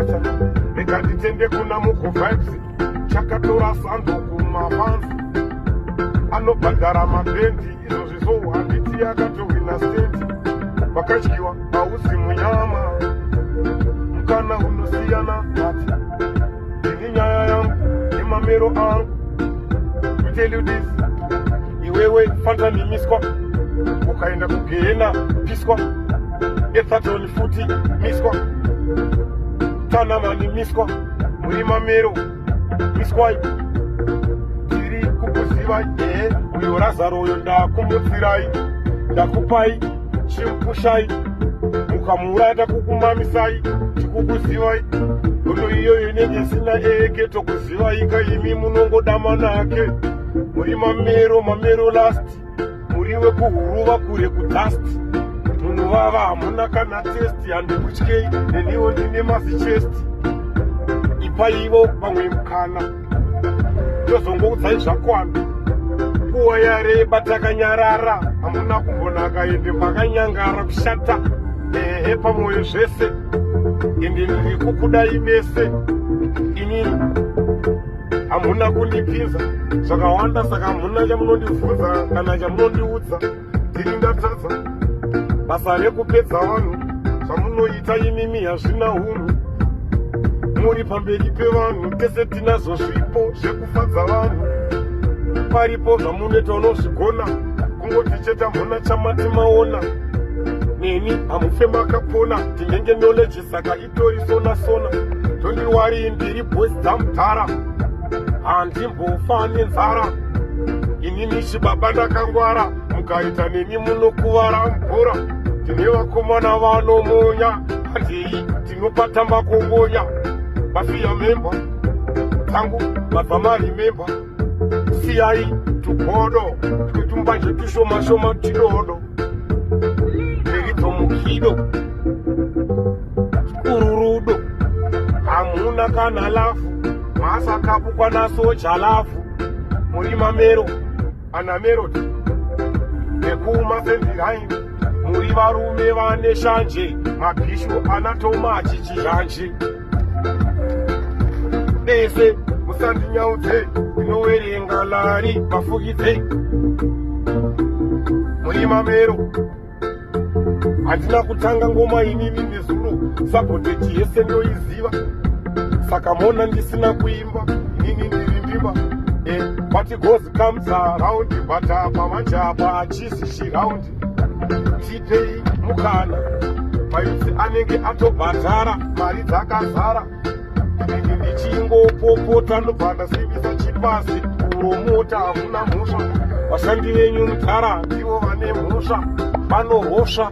Ndabata. Rega nditende kuna Mugo Vibes, chakatora sando kumafanzi, anobhadhara mabhendi izvozvi. So handiti akatohwina stendi? Wakadyiwa hauzi munyama, mukana unosiyana. But ndini nyaya yangu nemamero angu. To tell you this, iwewe fananimiswa, ukaenda kugehena piswa. Ethatoni futi miswa, tanamani miswa, muri mamero, miswai. Tiri kukuzivai. Ehe, uyo Razaro uyo ndakumutsirai, ndakupai chimupushai, mukamuuraya takukumamisai. Tikukuzivai, hondo iyoyo inenge isina eke. Tokuzivai kaimi, munongoda manake. Muri mamero, mamero last, muri wekuhuruva kure kudust. Munhu vava, hamuna kana taste. Handikutyei, neniwo ndine mazichest. Ipaivo vamwe mukana, tozongoudzai zvakwana. Nguva yareba takanyarara, hamuna kumbonaka ende makanyangara kushata. Ehe, pamwoyo zvese, ende ndiri kukudai mese. Inini hamuna kundipinza zvakawanda, saka hamuna chamunondibvunza kana chamunondiudza. Ndiri ndatadza basa rekupedza vanhu. Zvamunoita imimi hazvina unhu muri pamberi pevanhu. Tese tinazvo zvipo zvekufadza vanhu, paripo zvamunoita unozvigona. Kungoti chete hamuna chamati maona neni, hamufe makapona. Ndinenge knowledge, saka itori sona sona. Don't worry, ndiri boys dzamudhara, handimbofa nenzara. Inini chibaba ndakangwara, mukaita neni munokuvara mvura. Tine vakomana vanomonya, handei tinopatamba kongonya. Mafia member dzangu vabva maremember, siyai tugodo twetumbanje tushoma shoma tidodo nderidzo kururudo. Hamuna kana love, masakapukwa naSoul Jah Love. Muri mamero ana Melody nekumasenziraini, muri varume vane shanje, mabhishu ana Tomachi chizhanje. Bese musandinyaudze, ndinowerenga lari mafukidze. Muri mamero. Handina kutanga ngoma inini nezuro, sabotage yese ndoiziva, saka mona ndisina kuimba. Inini ndiri ndimba. What goes comes around, but apa manje apa hachisi chiround. Tipei mukana, mayutsi anenge atobhadhara mari dzakazara. Ndinenge ndichingopopota, ndobva ndasimbisa chipasi kuromota. Hamuna mhosva, vashandi venyu mutara ndivo vane mhosva, vanohosva.